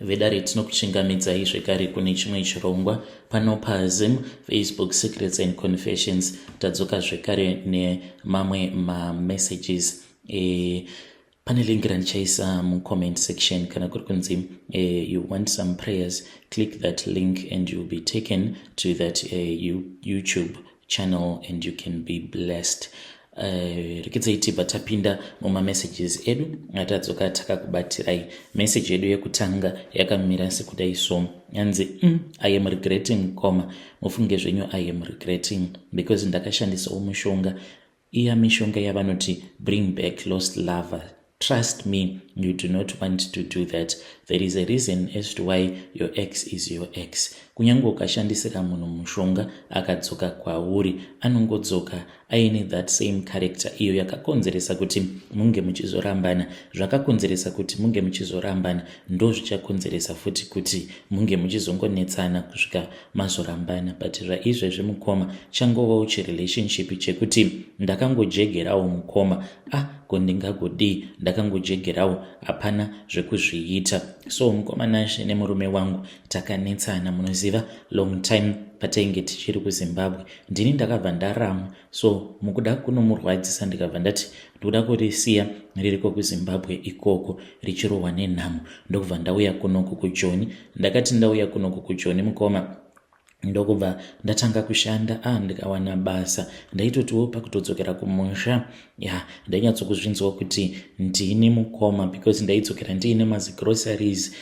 Vedare, tinokuchingamidzai zvekare kune chimwe chirongwa pano paZim Facebook Secrets and Confessions. Tadzoka zvekare nemamwe mamessages. Pane link randichaisa mucomment section. Kana kuri kunzi you want some prayers, click that link and you'll be taken to that YouTube channel and you can be blessed. Rekedzai tibva tapinda mumamessages edu atadzoka takakubatirai. Message yedu yekutanga yakamira sekudai so, yanzi, "I am regretting, coma. Mufunge zvenyu, I am regretting because ndakashandisawo mushonga iya, mishonga yavanoti bring back lost lover. Trust me, you do not want to do that. There is a reason as to why your ex is your ex. Kunyange ukashandisira munhu mushonga akadzoka kwauri, anongodzoka aine that same character iyo yakakonzeresa kuti munge muchizorambana. Zvakakonzeresa kuti munge muchizorambana ndo zvichakonzeresa futi kuti munge muchizongonetsana kusvika mazorambana. But zvaizvezvi, mukoma, changovawo chirelationship chekuti ndakangojegerawo, mukoma. Ah, ko ndingagodii? Ndakangojegerawo, hapana zvekuzviita. So mukoma Nashe, nemurume wangu takanetsana, munoziva, long time patainge tichiri kuZimbabwe. Ndini ndakabva ndaramwa, so mukuda kunomurwadzisa ndikabva ndati ndikuda kurisiya ririko kuZimbabwe ikoko richirohwa nenhamo, ndokubva ndauya kunoku kuJoni. Ndakati ndauya kunoku kuJoni, mukoma, ndokubva ndatanga kushanda. A ah, ndikawana basa. Ndaitotiwo pakutodzokera kumusha ya, ndainyatsokuzvinzwa kuti ndini mukoma, because ndaidzokera ndiine mazigroceries,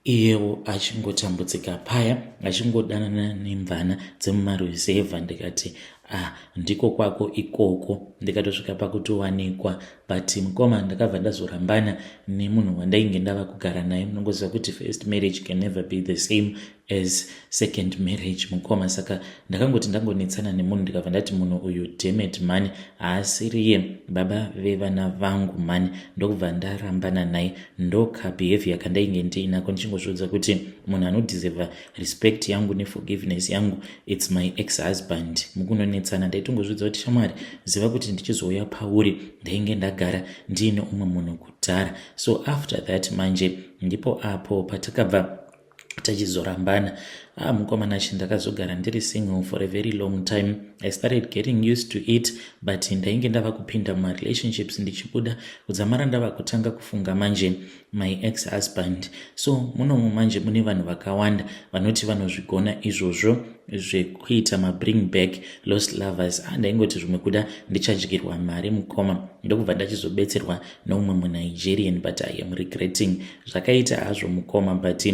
iyewo achingotambudzika paya, achingodanana nemvana dzemumaruzevha. Ndikati, ah, ndiko kwako ikoko. Ndikatosvika pakutowanikwa. But mukoma, ndakabva ndazorambana nemunhu wandainge ndava kugara naye. Munongoziva kuti first marriage can never be the same as second marriage, mukoma. Saka ndakangoti ndangonetsana nemunhu, ndikabva ndati munhu uyu, dammit man, haasiriye baba vevana vangu mani. Ndokubva ndarambana naye. Ndokabehavior kandainge ndiinako, ndichingozviudza kuti munhu anodeserva respect yangu neforgiveness yangu, it's my ex husband. Mukunonetsana ndaitongozviudza kuti, shamwari, ziva kuti ndichizouya pauri ndainge ndagara ndiine umwe munhu kudhara. So after that manje ndipo apo patakabva tachizorambana. Ah, mukoma Nashe, ndakazogara ndiri single for a very long time. I started getting used to it, but ndainge ndava kupinda mumarelationships ndichibuda, kudzamara ndava kutanga kufunga manje my ex husband. So munomu manje mune vanhu vakawanda vanoti vanozvigona izvozvo zvekuita mabring back lost lovers. Ah, ndaingoti zvimwe kuda ndichadyirwa mari, mukoma. Ndokubva ndachizobetserwa neumwe muNigerian, but I am regretting. Zvakaita hazvo, mukoma, but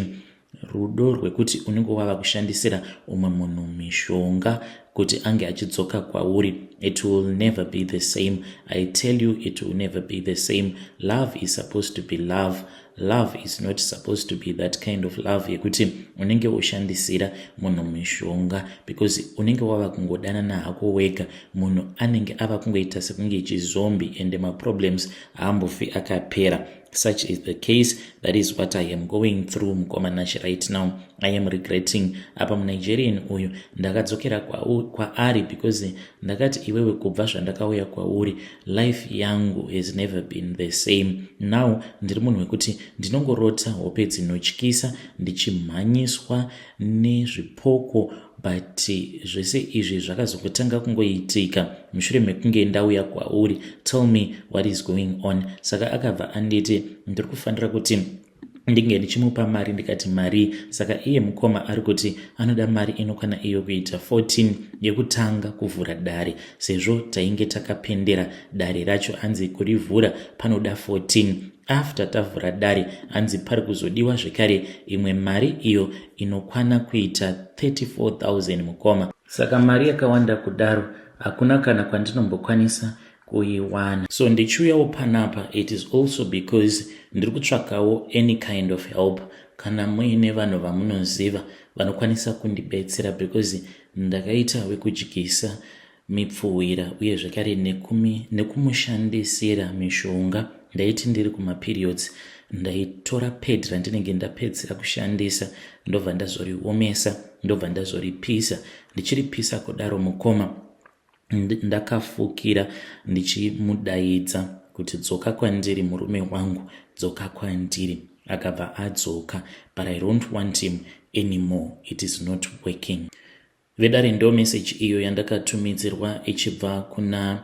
rudo rwekuti unenge wava kushandisira umwe munhu mishonga kuti ange achidzoka kwauri, it will never be the same. I tell you, it will never be the same. Love is supposed to be love. Love is not supposed to be that kind of love yekuti unenge ushandisira munhu mishonga, because unenge wava kungodanana hako wega. Munhu anenge ava kungoita sekunge chizombi, ende maproblems haambofi akapera. Such is the case. That is what I am going through, mukoma Nashe. Right now I am regretting. Apa muNigerian uyu ndakadzokera kwaari because ndakati, iwewe, kubva zvandakauya kwauri, life yangu has never been the same. Now ndiri munhu wekuti ndinongorota hope dzinotyisa, ndichimhanyiswa nezvipoko, but zvese izvi zvakazongotanga kungoitika mushure mekunge ndauya kwauri. Tell me what is going on. Saka akabva anditi ndiri kufanira kuti ndinge ndichimupa mari. Ndikati, mari? Saka iye mukoma ari kuti anoda mari inokwana iyo kuita 14 yekutanga kuvhura dare, sezvo tainge takapendera dare racho. Hanzi kurivhura panoda 14. After tavhura dare, hanzi pari kuzodiwa zvekare imwe mari iyo inokwana kuita 34,000, mukoma. Saka mari yakawanda kudaro hakuna kana kwandinombokwanisa kuiwana. So ndichiuyawo panapa, it is also because ndiri kutsvakawo any kind of help. Kana muine vanhu vamunoziva vanokwanisa kundibetsera, because ndakaita wekudyisa mipfuwira uye zvekare nekumushandisira mishonga. Ndaiti ndiri kumaperiods, ndaitora pad randinenge ndapedzera kushandisa, ndobva ndazoriomesa, ndobva ndazoripisa. Ndichiripisa kudaro, mukoma, ndakafukira ndichimudaidza kuti, dzoka kwandiri, murume wangu, dzoka kwandiri. Akabva adzoka, but I don't want him anymore, it is not working. Vedare, ndo message iyo yandakatumidzirwa ichibva kuna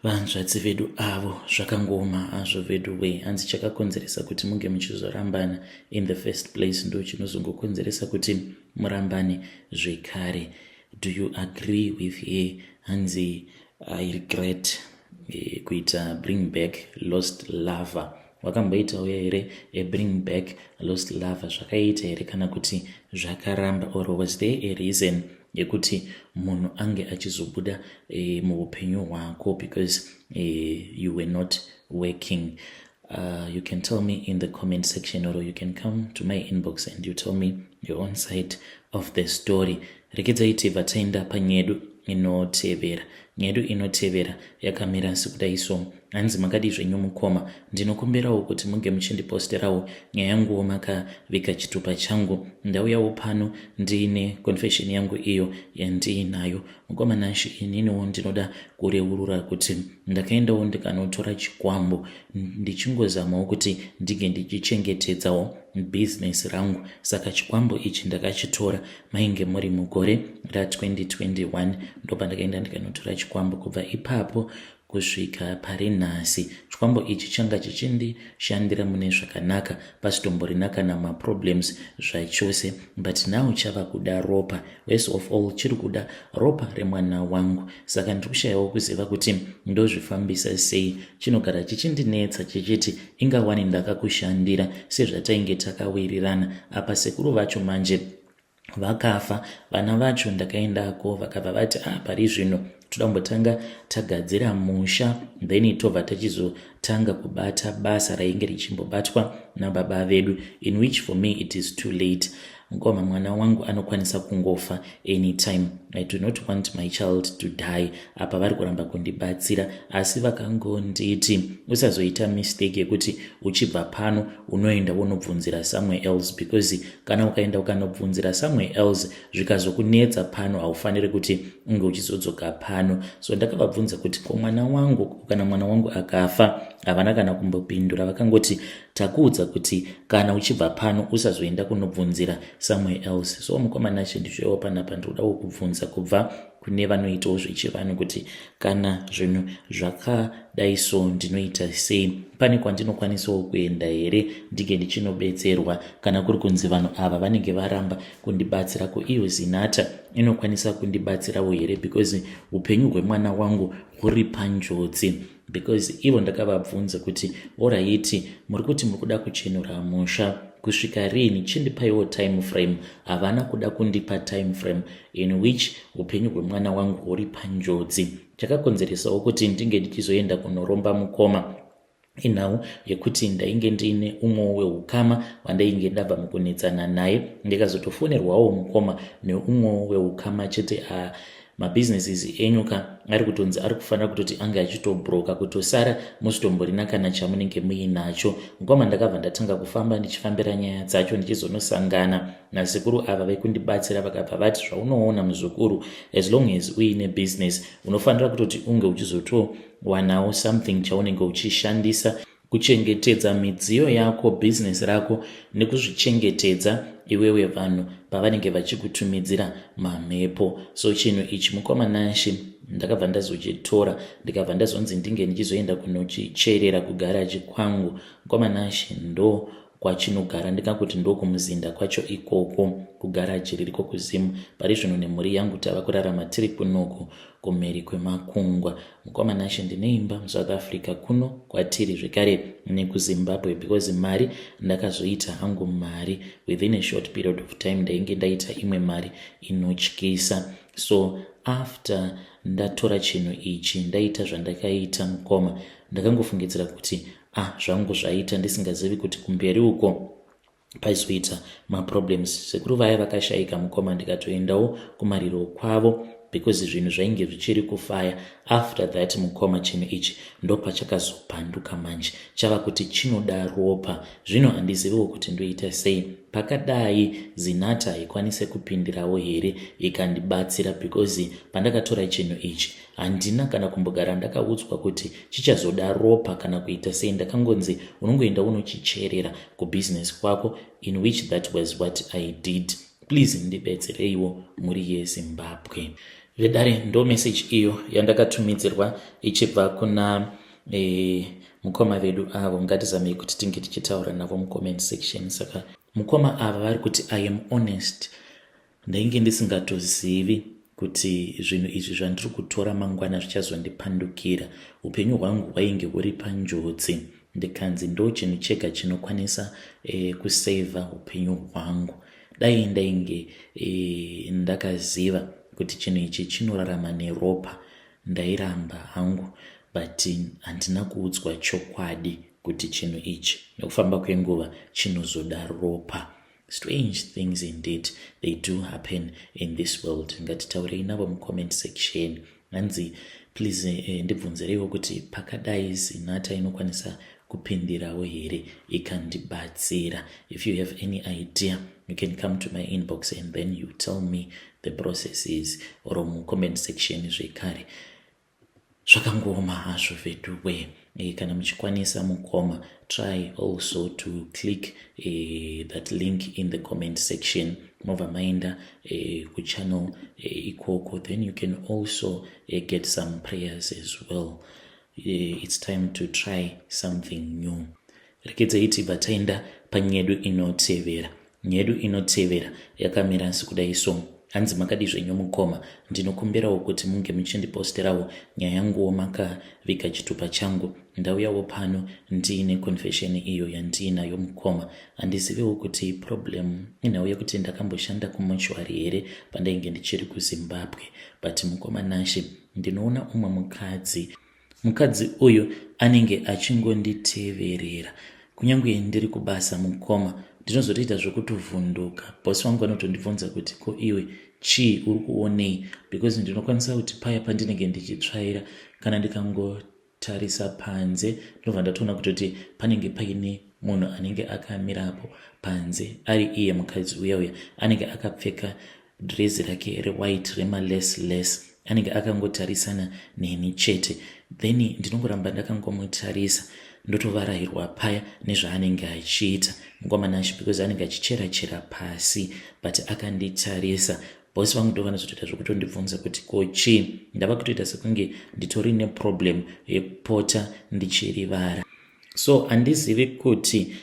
vanzvadzi vedu avo. Zvakangooma hazvo vedu we. Hanzi chakakonzeresa kuti munge muchizorambana in the first place ndo chinozongokonzeresa kuti murambane zvekare. Do you agree with her? Hanzi, "I regret kuita bring back lost lover." Wakamboitawo here a bring back lost lover? Zvakaita here kana kuti zvakaramba, or was there a reason yekuti munhu ange achizobuda muupenyu hwako because you were not working? You can tell me in the comment section or you can come to my inbox and you tell me your own side of the story. Rekedzai tibva taenda panyedu inotevera. Nyedu inotevera yakamira sekudai so. Hanzi, "Makadi zvenyu mukoma? Ndinokumbirawo kuti munge muchindiposterawo nyaya yanguwo makavika chitupa changu. Ndauyawo pano ndiine confession yangu iyo yandiinayo. Mukoma Nashi, ininiwo ndinoda kureurura kuti ndakaendawo ndikanotora chikwambo ndichingozamawo kuti ndinge ndichichengetedzawo bhizinesi rangu. Saka chikwambo ichi ndakachitora mainge muri mugore ra2021. Ndopandakaenda ndikanotora chikwambo. Kubva ipapo kusvika pari nhasi, chikwambo ichi changa chichindishandira mune zvakanaka, pasitomborina kana maproblems zvachose. But now chava kuda ropa. Worst of all, chiri kuda ropa remwana wangu. Saka ndiri kushayiwawo kuziva kuti ndozvifambisa sei. Chinogara chichindinetsa chichiti ingawani ndakakushandira sezvatainge takawirirana. Apa sekuru vacho manje vakafa. Vana vacho ndakaendako, vakabva vati, 'Ah, pari zvino toda kumbotanga tagadzira musha, then tobva tachizotanga kubata basa rainge richimbobatwa nababa vedu,' in which for me it is too late. Mukoma, mwana wangu anokwanisa kungofa anytime. I do not want my child to die. Apa vari kuramba kundibatsira, asi vakangonditi, 'Usazoita mistake yekuti uchibva pano unoenda wonobvunzira somewhere else, because kana ukaenda ukanobvunzira somewhere else, zvikazokunetsa pano, haufaniri kuti unge uchizodzoka pano.' So ndakavabvunza kuti, 'Ko mwana wangu, kana mwana wangu akafa?' Havana kana kumbopindura. Vakangoti, 'Takuudza kuti kana uchibva pano usazoenda kunobvunzira somewhere else.' So mukoma Nashe, ndizvoiwo panapa ndinodawo kubvunza kubva kune vanoitawo zvechivanhu kuti kana zvinhu zvakadai so, ndinoita sei? Pane kwandinokwanisawo kuenda here ndinge ndichinobetserwa? Kana kuri kunzi vanhu ava vanenge varamba kundibatsira, ko iyo ZINATHA inokwanisa kundibatsirawo here? Because upenyu hwemwana wangu huri panjodzi." Because ivo ndakavabvunza kuti, 'Alright, muri kuti muri kuda kuchenura musha kusvika rini? Chindipaiwo time frame.' Havana kuda kundipa time frame, in which upenyu hwemwana wangu huri panjodzi. Chakakonzeresawo kuti ndinge ndichizoenda kunoromba, mukoma, inhau yekuti ndainge ndiine umwe weukama wandainge ndabva mukunetsana naye. Ndikazotofonerwawo, mukoma, neumwe weukama chete, 'Mabusinesses enyu ka ari kutonzi ari kufanira kutoti ange achitobroka, kutosara musitomborina kana chamunenge muinacho.' Mukoma, ndakabva ndatanga kufamba ndichifambira nyaya dzacho, ndichizonosangana nasekuru ava vekundibatsira. Vakabva vati, 'Zvaunoona muzukuru, as long as uine business, unofanira kutoti unge uchizotowanawo something chaunenge uchishandisa kuchengetedza midziyo yako, bhizinesi rako, nekuzvichengetedza iwewe vanhu pavanenge vachikutumidzira mamhepo.' So chinhu ichi, mukoma Nashi, ndakabva ndazochitora, ndikabva ndazonzi ndinge ndichizoenda kunochicherera kugaraji kwangu. Mukoma Nashi, ndo kwachinogara, ndingakuti ndokumuzinda kwacho ikoko kugaraji ririko kuZimu. Pari zvino nemhuri yangu tava kurarama tiri kunoku kumhiri kwemakungwa. Mukoma Nashe, ndine imba muSouth Africa kuno kwatiri, zvekare nekuZimbabwe, because mari ndakazoita hangu mari within a short period of time. Ndainge ndaita imwe mari inotyisa. So after ndatora chinhu ichi, ndaita zvandakaita, mukoma, ndakangofungidzira kuti, ah, zvangu zvaita, ndisingazivi kuti kumberi uko paizoita maproblems. Sekuru vaya vakashayika, mukoma, ndikatoendawo kumariro kwavo. because zvinhu zvainge zvichiri kufaya. After that, mukoma, chinhu ichi ndopachakazopanduka manje, chava kuti chinoda ropa. Zvino handiziviwo kuti ndoita sei pakadai. ZINATHA haikwanise kupindirawo here ikandibatsira? Because pandakatora chinhu ichi, handina kana kumbogara ndakaudzwa kuti chichazoda ropa kana kuita sei. Ndakangonzi unongoenda unochicherera kubhizinesi kwako, in which that was what I did. Please ndibetsereiwo, mhuri yeZimbabwe. Vedare, ndo message iyo yandakatumidzirwa ichibva kuna mukoma vedu avo. Ngatizamei kuti tinge tichitaura navo mucomment section. Saka mukoma ava vari kuti, "I am honest, ndainge ndisingatozivi kuti zvinhu izvi zvandiri kutora mangwana zvichazondipandukira. Upenyu hwangu hwainge huri panjodzi, ndikanzi ndo chinhu chega chinokwanisa kusevha upenyu hwangu. Dai ndainge ndakaziva kuti chinhu ichi chinorarama neropa, ndairamba hangu, but handina kuudzwa chokwadi kuti chinhu ichi nekufamba kwenguva chinozoda ropa." Strange things indeed, they do happen in this world. Ngatitaurei navo mucomment section. Hanzi, "Please, ndibvunzireiwo kuti pakadai ZINATHA inokwanisa kupindirawo here ikandibatsira?" If you have any idea, you can come to my inbox and then you tell me the processes, or mucomment section zvekare. Zvakangooma hazvo veduwe. Kana muchikwanisa, mukoma, try also to click that link in the comment section, mobva maenda kuchannel ikoko. Then you can also get some prayers as well. It's time to try something new. Rekedzai tibva taenda panyedu inotevera. Nyedu inotevera yakamira sekudai so. Hanzi, "Makadi zvenyu mukoma? Ndinokumbirawo kuti munge muchindiposterawo nyaya yanguwo makaviga chitupa changu. Ndauyawo pano ndiine confession iyo yandiinayo, mukoma. Handiziviwo kuti problem inhau yekuti ndakamboshanda kumochwari here pandainge ndichiri kuZimbabwe, but mukoma Nashe, ndinoona umwe mukadzi. Mukadzi uyu anenge achingonditeverera kunyange ndiri kubasa. Mukoma, ndinozotoita zvokutovhunduka. Bhosi wangu anotondibvunza kuti, 'Ko iwe, chii? Uri kuonei?' Because ndinokwanisa kuti paya pandinenge ndichitsvaira, kana ndikangotarisa panze, ndinobva ndatoona kutoti panenge paine munhu anenge akamirapo panze, ari iye mukadzi uya uya anenge akapfeka dhirezi rake rewhite remalace lace, anenge akangotarisana neni chete. Then ndinongoramba ndakangomutarisa, ndotovarayirwa paya nezvaanenge achiita, mukoma Nashe, because anenge achichera chera pasi but akanditarisa. Bhosi vangu ndo vanozotoita zvokutondibvunza kuti, 'Ko chii?' Ndava kutoita sekunge nditori neproblem yekupota ndichirivara. So handizivi kuti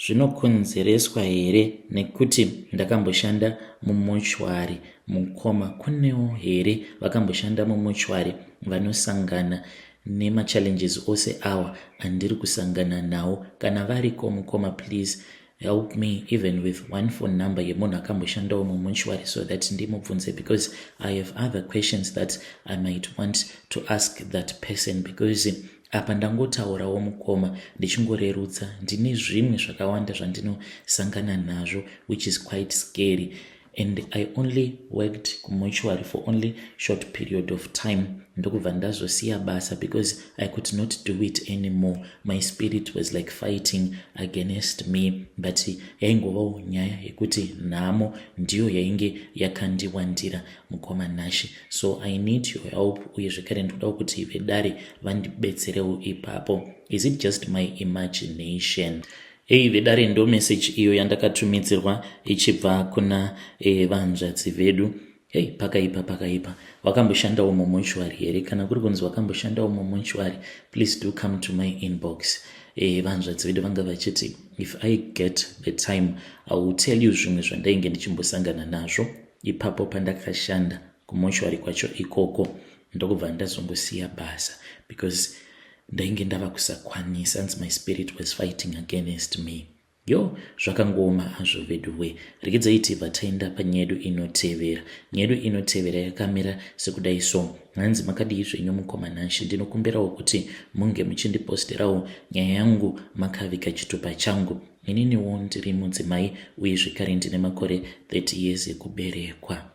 zvinokonzereswa here nekuti ndakamboshanda mumochwari. Mukoma, kunewo here vakamboshanda mumochwari vanosangana nemachallenges ose awa andiri kusangana nawo? Kana variko, mukoma, please help me even with one phone number yemunhu akamboshandawo mumochwari so that ndimubvunze, because I have other questions that I might want to ask that person, because apa ndangotaurawo, mukoma, ndichingorerutsa. Ndine zvimwe zvakawanda zvandinosangana nazvo which is quite scary, and I only worked kumochwari for only short period of time, ndokubva ndazosiya basa because I could not do it anymore. My spirit was like fighting against me, but yaingovawo nyaya yekuti nhamo ndiyo yainge yakandiwandira, mukoma Nashe. So I need your help, uye zvekare ndinodawo kuti vedare vandibetserewo ipapo. Is it just my imagination?" Ei vedare, ndo message iyo yandakatumidzirwa ichibva kuna vanzvadzi vedu. Hei, pakaipa, pakaipa. Wakamboshandawo mumochwari here? Kana kuri kunzi wakamboshandawo mumochwari, please do come to my inbox. Vanzvadzi vedu vanga vachiti, "If I get the time, I will tell you zvimwe zvandainge ndichimbosangana nazvo ipapo pandakashanda kumochwari kwacho ikoko, ndokubva ndazongosiya basa because ndainge ndava kusakwanisa." Anzi, "My spirit was fighting against me." Yo, zvakangooma hazvo veduwe. Rekedzai tibva taenda panyedu inotevera. Nyedu inotevera yakamira sekudai so. Hanzi, "Makadii zvenyu mukoma Nashe? Ndinokumbirawo kuti munge muchindiposterawo nyaya yangu makaviga chitupa changu. Ininiwo ndiri mudzimai, uye zvekare ndine makore 30 years ekuberekwa.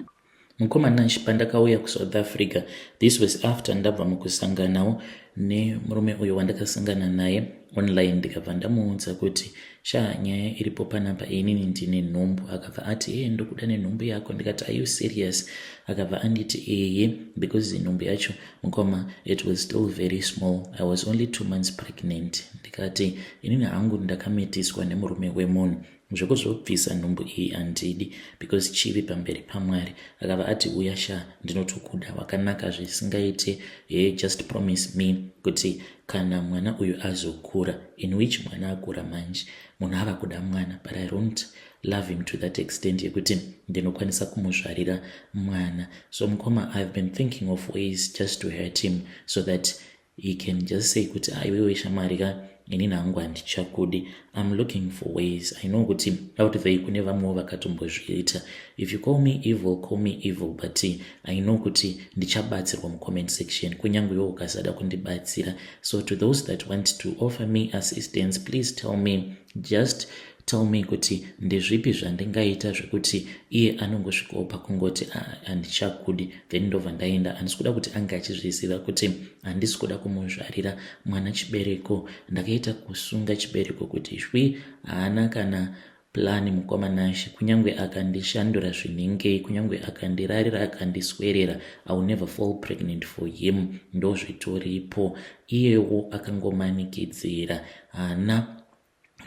Mukoma Nash, pandakauya kuSouth Africa, this was after ndabva mukusanganawo nemurume uyo wandakasangana naye online, ndikabva ndamuudza kuti, "Sha, nyaya iripo panapa, inini ndine nhumbu." Akabva ati, "E, ndokuda nenhumbu yako." Ndikati, "Are you serious?" Akabva anditi, "Eye," because nhumbu yacho, mukoma, it was still very small. I was only 2 months pregnant. Ndikati, "Inini hangu ndakamitiswa nemurume wemunhu, zvekuzobvisa nhumbu iyi handidi because chivi pamberi paMwari." Akabva ati, "Uya sha, ndinotokuda, wakanaka zvisingaite. He, just promise me kuti kana mwana uyu azokura," in which mwana akura manje, munhu ava kuda mwana, but I don't love him to that extent yekuti ndinokwanisa kumuzvarira mwana. So mukoma, I've been thinking of ways just to hurt him so that he can just say kuti, "Aiwewe shamwari ka, inini hangu handichakudi." I'm looking for ways. I know kuti out there kune vamwewo vakatombozviita. If you call me evil, call me evil, but I know kuti ndichabatsirwa mucomment section, kunyange iwo ukasada kundibatsira. So to those that want to offer me assistance, please tell me, just tell me kuti ndezvipi zvandingaita zvekuti iye anongosvikawo pakungoti, "Handichakudi," then ndobva ndaenda. Handisi kuda kuti ange achizviziva kuti handisi kuda kumuzvarira mwana. Chibereko ndakaita kusunga chibereko kuti shwi. Haana kana plan, mukoma Nashi. Kunyange akandishandura zvinengei, kunyange akandirarira, akandiswerera, I will never fall pregnant for him. Ndozvitoripo. Iyewo akangomanikidzira, haana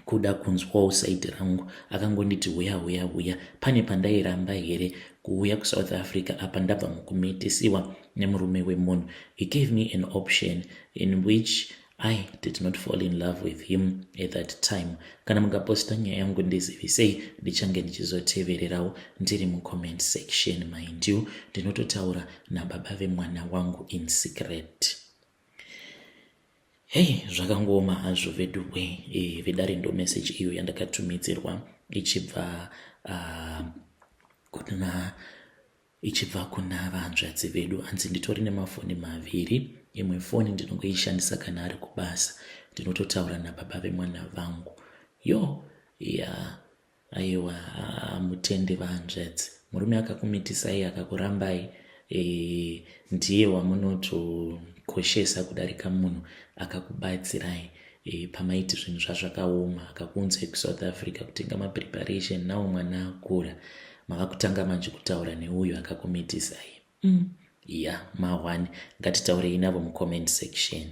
kuda kunzwawo side rangu. Akangonditi, "Uya, uya, uya." Pane pandairamba here kuuya kuSouth Africa apa ndabva mukumitisiwa nemurume wemunhu? He gave me an option in which I did not fall in love with him at that time. Kana mukaposta nyaya yangu, ndizivisei, ndichange ndichizotevererawo ndiri mucomment section. Mind you, ndinototaura nababa vemwana wangu in secret. Hei, zvakangooma hazvo veduwe. Vedare, ndo message iyo yandakatumidzirwa ichibva kuna vanzvadzi vedu. Hanzi, "Nditori nemafoni maviri. Imwe foni ndinongoishandisa kana ari kubasa, ndinototaura nababa vemwana vangu." Yo ya, aiwa, mutende vanzvadzi. Murume akakumitisai, akakurambai, ndiye wamunotokoshesa kudarika munhu akakubatsirai pamaiti zvinhu zvazvakaoma, akakuunzai kuSouth Africa, kutenga mapreparation. Nawo mwana akura, mava kutanga manje kutaura neuyo akakumitisai. Ya, ma1 ngatitaurei navo mucomment section.